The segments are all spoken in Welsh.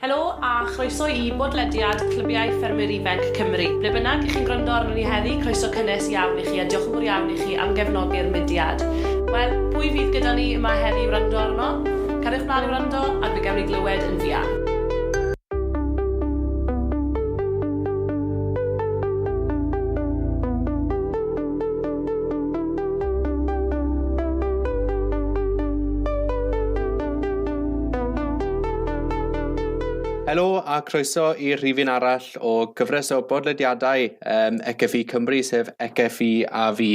Helo a chroeso i bodlediad Clybiau Ffermwyr Ifanc Cymru. Ble bynnag i chi'n gwrando arno ni heddi, croeso cynnes iawn i chi a diolch yn fawr iawn i chi am gefnogi'r mudiad. Wel, pwy fydd gyda ni yma heddi i wrando arno? Cariwch mlaen i wrando a fe gawn ni glywed yn fuan. Helo a croeso i rhifyn arall o gyfres o bodlediadau ECFI Cymru, sef ECFI a fi.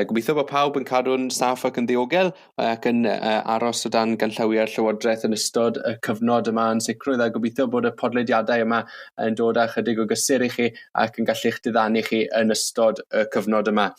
Gobeithio bod pawb yn cadw'n saff ac yn ddiogel ac yn aros o dan ganllawiau'r Llywodraeth yn ystod y cyfnod yma yn sicrwydd, a gobeithio bod y podlediadau yma yn dod â chydig o gysur i chi ac yn gallu'ch diddanu chi yn ystod y cyfnod yma.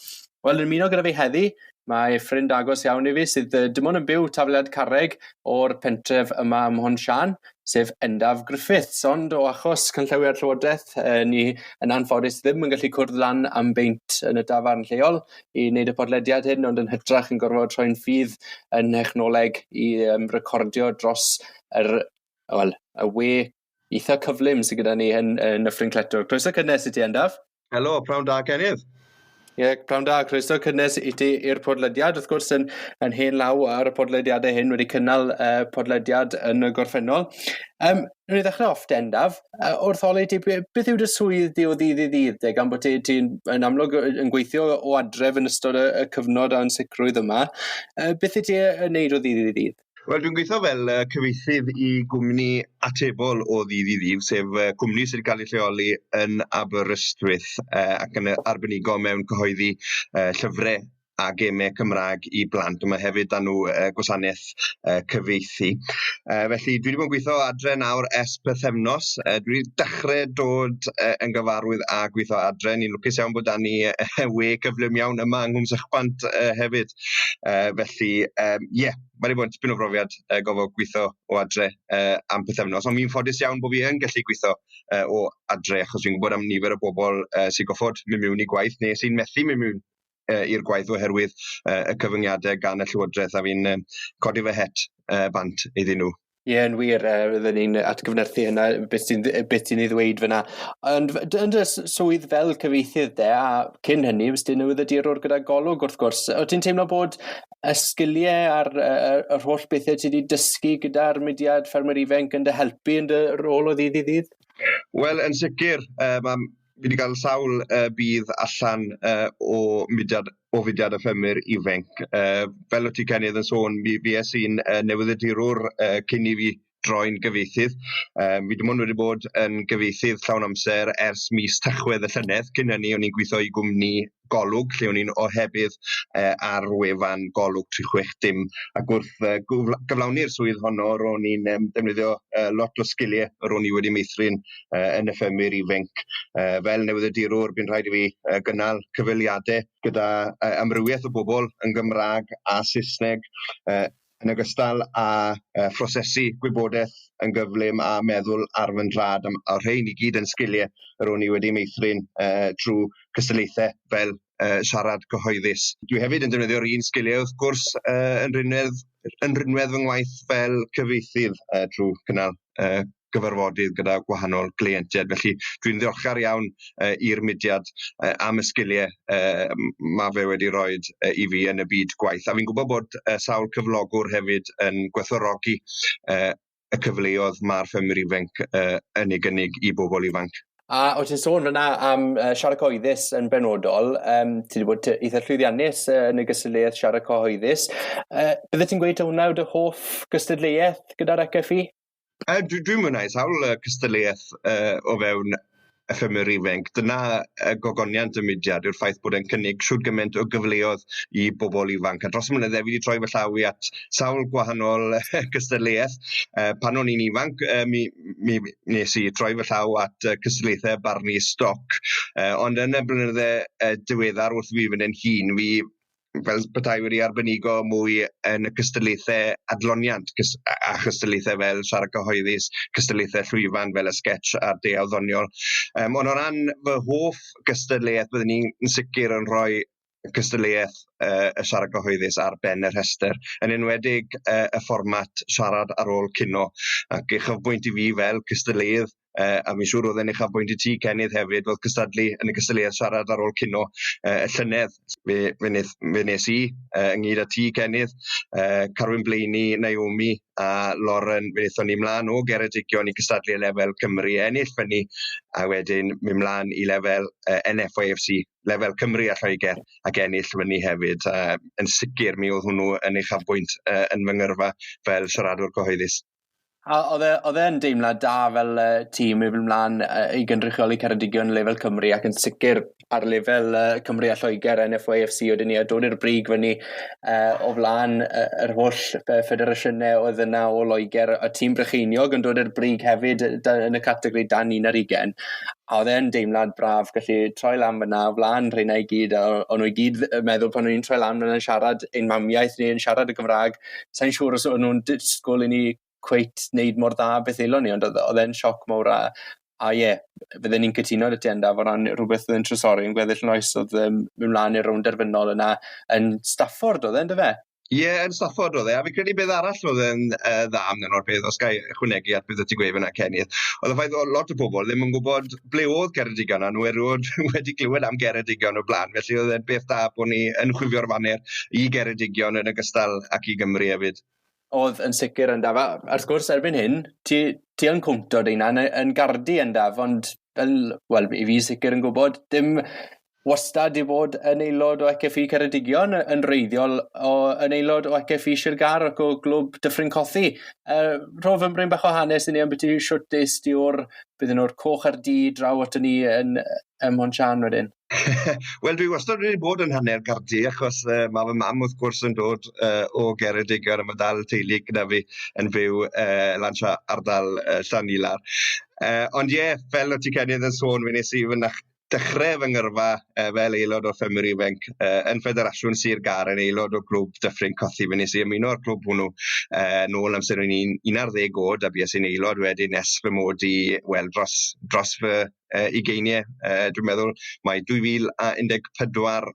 Wel, yn ymuno gyda fi heddi, mae ffrind agos iawn i fi sydd dim ond yn byw tafliad carreg o'r pentref yma ym Mhontsiân, sef Endaf Griffiths. Ond o achos canllawiau'r Llywodraeth, ni yn anffodus ddim yn gallu cwrdd lan am beint yn y dafarn lleol i wneud y podlediad hyn, ond yn hytrach yn gorfod rhoi'n ffydd yn nhechnoleg i recordio dros y we eitha cyflym sydd gyda ni yn Nyffryn Cletwr. Croeso cynnes i ti, Endaf. Helo, prawn da, Cenydd. Ie, yeah, prawn da, croeso cynnes i ti i'r podlediad. Wrth gwrs, yn hen law ar y podlediadau hyn, wedi cynnal podlediad yn y gorffennol. Nw'n ni ddechrau off, Endaf. Wrth holi ti, beth yw dy swydd di o ddydd i ddydd, de, gan bod ti'n ti yn amlwg yn gweithio o adref yn ystod y cyfnod ansicrwydd yma. Beth ydy ti yn neud o ddydd i ddydd? Wel, dwi'n gweithio fel cyfieithydd i gwmni atebol o ddydd i ddydd, sef cwmni sydd wedi cael ei lleoli yn Aberystwyth ac yn arbenigo mewn cyhoeddi llyfrau a gemau Cymraeg i blant. Ond mae hefyd dan nhw gwasanaeth cyfieithu. Felly, dwi wedi bod yn gweithio adre nawr ers pythefnos. Dwi wedi dechrau dod yn gyfarwydd â gweithio adre. Ni'n lwcus iawn bod dan ni we cyflym iawn yma yng Nghwm Sychbant hefyd. Felly, ie. Mae wedi bod yn tipyn o brofiad gofod gweithio o adre am pythefnos, ond fi'n ffodus iawn bod fi yn gallu gweithio o adre, achos fi'n gwybod am nifer o bobl sy'n goffod mynd mewn i gwaith neu sy'n methu mynd mewn i'r gwaith oherwydd y cyfyngiadau gan y Llywodraeth, a fi'n codi fy het bant iddyn nhw. Ie, yn wir, fydden ni'n atgyfnerthu hynna, beth ti'n ei ddweud fyna. Ond yn dy swydd fel cyfieithydd de, a cyn hynny, wnes di newyddiadurwr gyda Golwg wrth gwrs, o ti'n teimlo bod y sgiliau a'r yr holl bethau ti wedi dysgu gyda'r mudiad ffermwyr ifanc yn dy helpu yn dy rôl o ddydd i ddydd? Wel, yn sicr, fi wedi cael sawl budd allan o mudiad o fudiad y ffermwyr ifanc. Fel o ti Cenydd yn sôn, mi fues i'n newyddiadurwr cyn i fi droi'n gyfieithydd. Fi dim ond wedi bod yn gyfieithydd llawn amser ers mis Tachwedd y llynedd. Cyn hynny, o'n i'n gweithio i gwmni Golwg, lle o'n i'n ohebydd ar wefan Golwg 360. Ac wrth gyflawni'r swydd honno, ro'n i'n defnyddio lot o sgiliau ro'n i wedi meithrin yn y ffermwyr ifanc. Fel newyddiadurwr, bu'n rhaid i fi gynnal cyfweliadau gyda amrywiaeth o bobl yn Gymraeg a Saesneg, yn ogystal â phrosesu gwybodaeth yn gyflym a meddwl ar fy nhrad, a rhain i gyd yn sgiliau yr o'n i wedi meithrin trwy cystadlaethau fel siarad cyhoeddus. Dwi hefyd yn defnyddio'r un sgiliau wrth gwrs yn rinwedd fy ngwaith fel cyfieithydd trwy cynnal gyfarfodydd gyda gwahanol gleientiaid. Felly dwi'n ddiolchgar iawn i'r mudiad am y sgiliau mae fe wedi rhoi i fi yn y byd gwaith. A fi'n gwybod bod sawl cyflogwr hefyd yn gwerthfawrogi y cyfleoedd mae'r ffermwyr ifanc yn ei gynnig i bobl ifanc. A o ti'n sôn fyna am siarad cyhoeddus yn benodol, ti wedi bod eitha llwyddiannus yn y gystadleuaeth siarad cyhoeddus. Bydde ti'n gweud hwnna yw dy hoff gystadleuaeth gyda'r ECFI? Dwi'n mwynhau sawl cystadleuaeth o fewn y ffermwyr ifanc. Dyna gogoniant y mudiad yw'r ffaith bod e'n cynnig shwd gymaint o gyfleoedd i bobl ifanc. A dros y blynydde fi wedi troi fy llaw i at sawl gwahanol cystadleuaeth. Pan o'n i'n ifanc, mi nes i troi fy llaw at cystadlaethau barnu stoc. Ond yn y blynydde diweddar wrth fi fynd yn hŷn, fi fel petai wedi arbenigo mwy yn y cystadlaethau adloniant a chystadlaethau fel siarad cyhoeddus, cystadlaethau llwyfan fel y sketch a'r deuawd ddoniol. Ond o ran fy hoff gystadleuaeth, byddwn i'n sicr yn rhoi cystadleuaeth y siarad gyhoeddus ar ben y rhestr, yn enwedig y fformat siarad ar ôl cino. Ac uchafbwynt i fi fel cystadleuydd, a fi'n siŵr oedd e'n uchafbwynt i ti, Cennydd, hefyd, oedd cystadlu yn y gystadleuaeth siarad ar ôl cino y llynedd. Fe nes i, ynghyd â ti, Cennydd, Carwyn Blayney, Naomi a Lauren, fe wnaethon ni mlaen o Geredigion i cystadlu y lefel Cymru, ennill fyny, a wedyn mynd mlaen i lefel NFYFC, lefel Cymru a Lloegr, ac ennill fyny hefyd. Yn sicr mi oedd hwnnw yn uchafbwynt yn fy ngyrfa fel siaradwr cyhoeddus. A oedd e'n deimlad da fel tîm i fynd mlaen i gynrychioli Ceredigion lefel Cymru, ac yn sicr ar lefel Cymru a Lloegr NFYFC oedden ni a dod i'r brig fyny o flaen yr holl ffederasiynau oedd yna o Loegr, y tîm Brycheiniog yn dod i'r brig hefyd yn y categori dan 21. A oedd e'n deimlad braf gallu troi lan fyna o flaen rheina i gyd, a o'n nhw i gyd yn meddwl pan o'n i'n troi lan fyna'n siarad ein mamiaith neu yn siarad y Gymraeg, sa'n siŵr os o'n nhw'n disgwyl i ni cweit wneud mor dda beth elon ni, ond oedd e'n sioc mawr a ie, fydden ni'n cytuno 'da ti Endaf o ran rhywbeth oedd yn trysori yn gweddill yn oes oedd mynd mlaen i'r rownd derfynol yna yn Stafford oedd e, yndyfe? Ie, yeah, yn Stafford oedd e, a fi'n credu beth arall oedd yn dda amdano'r peth, os ga i ychwanegu at beth o ti'n gweud fyna, Cennydd, oedd y ffaith o lot o bobl ddim yn gwybod ble oedd Ceredigion, a nhw erioed wedi clywed am Geredigion o blaen, felly oedd e'n beth da bod ni yn chwifio'r faner i Geredigion yn ogystal ac i Gymru hefyd. Oedd yn sicr yn daf. Wrth gwrs, erbyn hyn, ti yn cwmto dy hunan yn Gardi yn daf, ond fel, wel, i fi sicr yn gwybod, dim wastad i fod yn aelod o ECFI Ceredigion, yn reiddiol o, yn aelod o ECFI Sir Gâr ac o Glwb Dyffryn Cothi. Rho fymryn bach o hanes i ni ambiti shwt des di o'r, bydden nhw'r coch a'r du draw aton ni yn ym Mhontsiân wedyn. Wel, dwi wastad wedi bod yn hanner Gardi, achos mae fy mam wrth gwrs yn dod o Geredigion, a mae dal teulu gyda fi yn fyw lan tra ardal Llanilar. Ond ie, yeah, fel o ti Cennydd yn sôn, fe nes i fy dechrau fy ngyrfa fel aelod o'r Ffermwyr Ifanc yn Ffederasiwn Sir Gâr, yn aelod o glwb Dyffryn Cothi. Fe nes i ymuno â'r clwb hwnnw nôl amser o'n i'n 11 oed, a bues i'n aelod wedyn nes fy mod i, wel, dros fy ugeiniau. Dwi'n meddwl mai 2014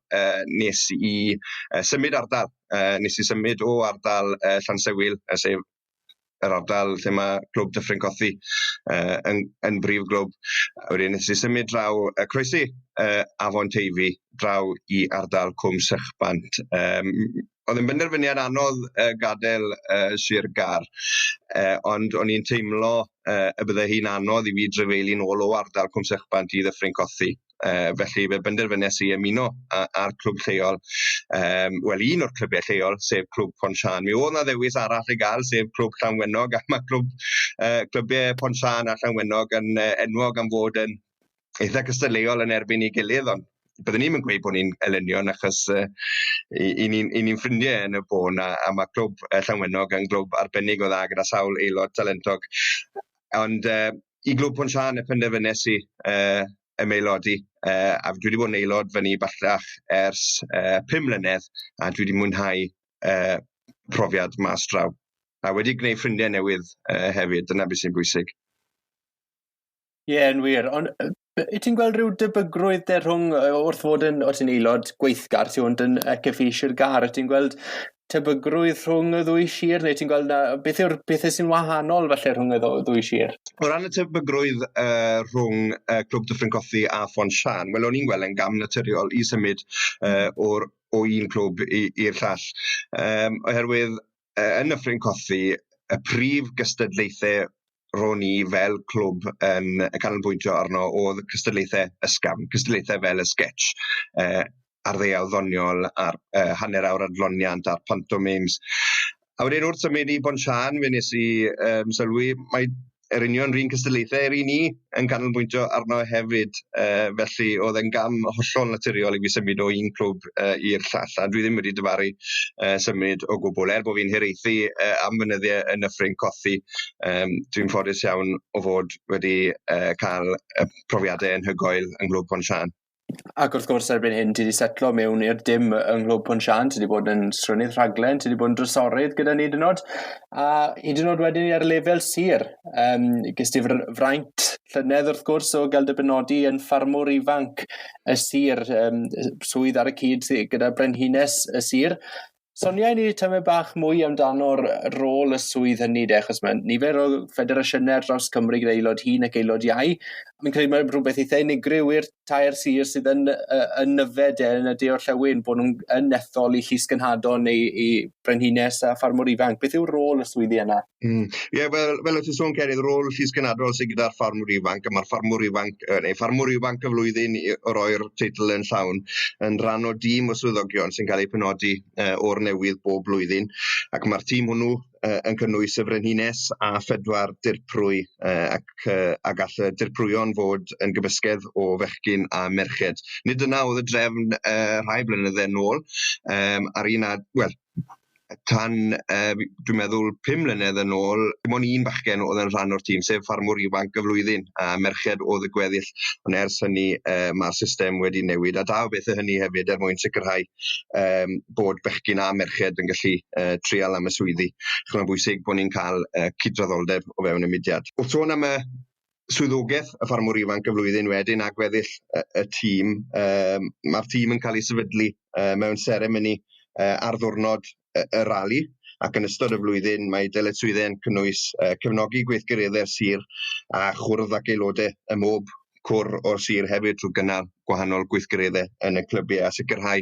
nes i symud ardal. Nes i symud o ardal Llansewil, sef yr ardal lle mae Clwb Dyffryn Cothi yn brif glwb. A wedyn nes i symud draw, croesi Afon Teifi draw i ardal Cwm Sychbant. Oedd yn benderfyniad anodd gadael Sir Gâr, ond o'n i'n teimlo y bydde hi'n anodd i fi drefeili nôl o ardal Cwm Sychbant i Ddyffryn Cothi. Felly fe benderfynes i ymuno â'r clwb lleol, wel un o'r clybiau lleol, sef Clwb Pontsiân. Mi oedd 'na ddewis arall i gael, sef Clwb Llanwenog, a mae clybiau Pontsiân a Llanwenog yn enwog am fod yn eitha cystadleuol yn erbyn ei gilydd, ond byddwn ni'n gweud bod ni'n elynion, achos i ni'n ffrindiau yn y bôn, a mae Clwb Llanwenog yn glwb arbennig o dda gyda sawl aelod talentog. Ond i Glwb Pontsiân y penderfynes i ymaelodi, a dwi wedi bod yn aelod fyny bellach ers 5 mlynedd, a dwi wedi mwynhau profiad mas draw. A wedi gwneud ffrindiau newydd hefyd, dyna beth sy'n bwysig. Ie, yeah, yn wir. Ond wyt ti'n gweld rhyw debygrwydd de rhwng wrth fod yn, o ti'n aelod gweithgar, ti ond yn ECFI Sir Gâr, wyt ti'n gweld tebygrwydd rhwng y ddwy sir, neu ti'n gweld na, beth yw'r pethau sy'n wahanol falle rhwng y ddwy sir? O ran y tebygrwydd rhwng Clwb Dyffryn Cothi a Phontsiân, wel o'n i'n gweld yn gam naturiol i symud o un clwb i'r llall. Oherwydd yn Dyffryn Cothi, y prif gystadlaethau ro'n i fel clwb yn canolbwyntio arno oedd cystadlaethau ysgafn, cystadlaethau fel y sketch, a'r ddeuawd ddoniol, a'r hanner awr adloniant, a'r pantomimes. A wedyn wrth symud i Bontsiân, fe nes i sylwi, mae yr union run cystadlaethau yr un ni yn canolbwyntio arno hefyd. Felly oedd e'n gam hollol naturiol i fi symud o un clwb i'r llall, a dwi ddim wedi dyfaru symud o gwbl, er bod fi'n hiraethu am fynyddiau yn Nyffryn Cothi. Dwi'n ffodus iawn o fod wedi cael profiadau anhygoel yng Nghlwb Pontsiân. Ac wrth gwrs erbyn hyn ti wedi setlo mewn i'r dim yng Nghlwb Pontsiân, ti wedi bod yn srwynydd rhaglen, ti wedi bod yn drysorydd gyda ni hyd yn oed, a hyd yn oed wedyn ar lefel sir. Ges ti fraint llynedd wrth gwrs o gael dy benodi yn ffarmwr ifanc y sir, swydd ar y cyd gyda Brenhines y sir. Sonia i ni tymed bach mwy amdano'r rôl y swydd hynny de, achos mae nifer o ffederasiynau ar draws Cymru gyda aelod hŷn ac aelod iau. Mi'n credu mae rhywbeth eitha unigryw i'r tair sir sydd yn Nyfed de, yn y de orllewin, bod nhw'n yn ethol i llys genhadon neu i brenhines a ffarmwr ifanc. Beth yw rôl y swyddi yna? Ie, fel wyt ti'n sôn, Cenydd, rôl llys genhadol sydd gyda'r ffarmwr ifanc, a mae'r ffarmwr ifanc, neu ffarmwr ifanc y flwyddyn i roi'r teitl yn llawn, yn rhan o dîm o swyddogion sy'n cael eu penodi o'r newydd bob blwyddyn, ac mae'r tîm hwnnw yn cynnwys y frenhines a phedwar dirprwy, ac a gall y dirprwyon fod yn gymysgedd o fechgyn a merched. Nid yna oedd y drefn rhai blynydde nôl, ar un a, wel, tan, dwi'n meddwl, 5 mlynedd yn ôl, dim ond un bachgen oedd yn rhan o'r tîm, sef ffarmwr ifanc y flwyddyn, a merched oedd y gweddill. Ond ers hynny, mae'r system wedi newid, a da o beth hynny hefyd er mwyn sicrhau bod bechgyn a merched yn gallu trial am y swyddi. Chos mae'n bwysig bod ni'n cael cydraddoldeb o fewn y mudiad. Wrth sôn am y swyddogaeth y ffarmwr ifanc y flwyddyn wedyn a gweddill y tîm, mae'r tîm yn cael ei sefydlu mewn seremoni ar ddwrnod y rali, ac yn ystod y flwyddyn mae dyletswyddau'n cynnwys cefnogi gweithgareddau'r sir a chwrdd ac aelodau ym mhob cwr o'r sir hefyd trwy gynnal gwahanol gweithgareddau yn y clybiau a sicrhau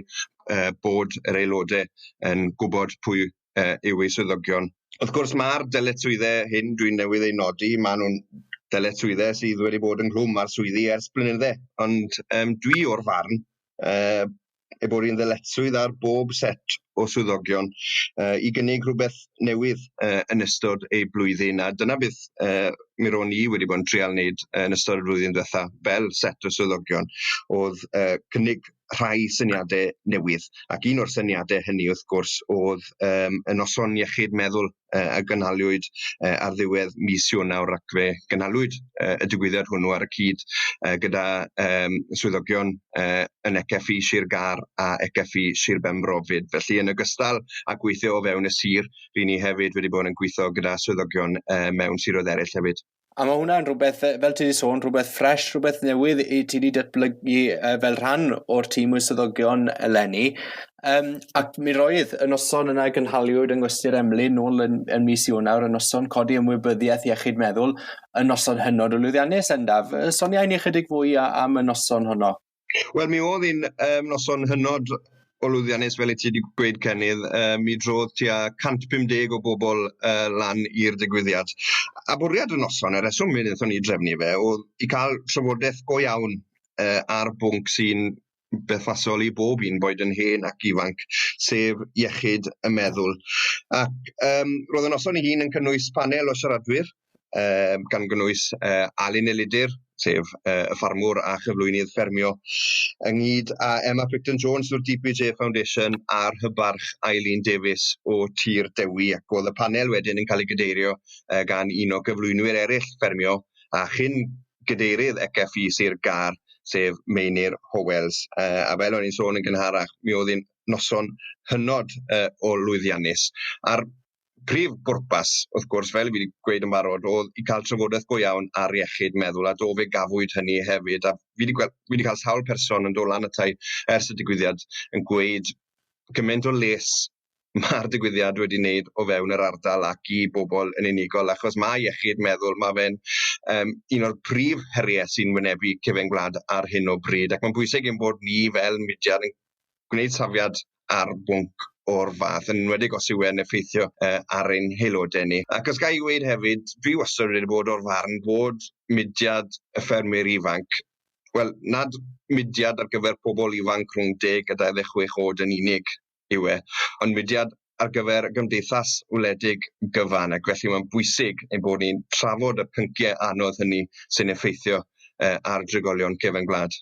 bod yr aelodau yn gwybod pwy yw eu swyddogion. Wrth gwrs mae'r dyletswyddau hyn dwi'n newydd ei nodi, maen nhw'n dyletswyddau sydd wedi bod ynghlwm â'r swyddi ers blynydde, ond dwi o'r farn ei bod hi'n ddyletswydd ar bob set o swyddogion i gynnig rhywbeth newydd yn ystod ei blwyddyn, a dyna beth mi ro'n i wedi bod yn trial wneud yn ystod y flwyddyn diwetha fel set o swyddogion, oedd cynnig rhai syniadau newydd, ac un o'r syniadau hynny wrth gwrs oedd y noson iechyd meddwl a gynhaliwyd ar ddiwedd mis Ionawr, ac fe gynhaliwyd y digwyddiad hwnnw ar y cyd gyda swyddogion yn ECFI Sir Gâr a ECFI Sir Benfro 'fyd. Felly yn ogystal â gweithio o fewn y sir, ry'n ni hefyd wedi bod yn gweithio gyda swyddogion mewn siroedd eraill hefyd. A mae hwnna'n rhywbeth, fel ti wedi sôn, rhywbeth ffres, rhywbeth newydd i ti wedi datblygu fel rhan o'r tîm o swyddogion eleni. Ac mi roedd y noson yna gynhaliwyd yng Ngwesty'r Emlyn nôl yn mis Ionawr, y noson codi ymwybyddiaeth iechyd meddwl, y noson hynod o lwyddiannus, Endaf. Sonia i ni chydig fwy am y noson honno. Wel, mi oedd hi'n noson hynod o lwyddiannus, fel i ti wedi gweud, Cenydd. Mi drodd tua 150 o bobl lan i'r digwyddiad. A bwriad y noson, y reswm mi wnaethon ni drefnu fe, oedd i cael trafodaeth go iawn ar bwnc sy'n berthnasol i bob un, boed yn hen ac ifanc, sef iechyd y meddwl. Ac roedd y noson ei hun yn cynnwys panel o siaradwyr, gan gynnwys Alun Elidyr, sef y ffarmwr a chyflwynydd ffermio, ynghyd â Emma Picton Jones o'r DPJ Foundation a'r hybarch Eileen Davies o Tir Dewi, ac oedd y panel wedyn yn cael ei gadeirio gan un o gyflwynwyr eraill ffermio a chyn gadeirydd ECFI Sir Gâr, sef Meinir Howells. A fel o'n i'n sôn yn gynharach, mi oedd hi'n noson hynod o lwyddiannus. A'r prif bwrpas, wrth gwrs, fel fi wedi gweud yn barod, oedd i cael trafodaeth go iawn ar iechyd meddwl, a do, fe gafwyd hynny hefyd. A fi wedi cael sawl person yn dod lan ata i ers y digwyddiad yn gweud gymaint o les mae'r digwyddiad wedi wneud o fewn yr ardal ac i bobl yn unigol, achos mae iechyd meddwl, mae fe'n un o'r prif heriau sy'n wynebu cefen gwlad ar hyn o bryd, ac mae'n bwysig ein bod ni fel mudiad yn gwneud safiad ar bwnc o'r fath, yn enwedig os yw e'n effeithio ar ein haelodau ni. Ac os ga i weud hefyd, dwi wastad wedi bod o'r farn bod mudiad y ffermwyr ifanc, wel, nad mudiad ar gyfer pobl ifanc rhwng 10 a 26 oed yn unig yw e, ond mudiad ar gyfer y gymdeithas wledig gyfan, ac felly mae'n bwysig ein bod ni'n trafod y pynciau anodd hynny sy'n effeithio ar drigolion cefen gwlad.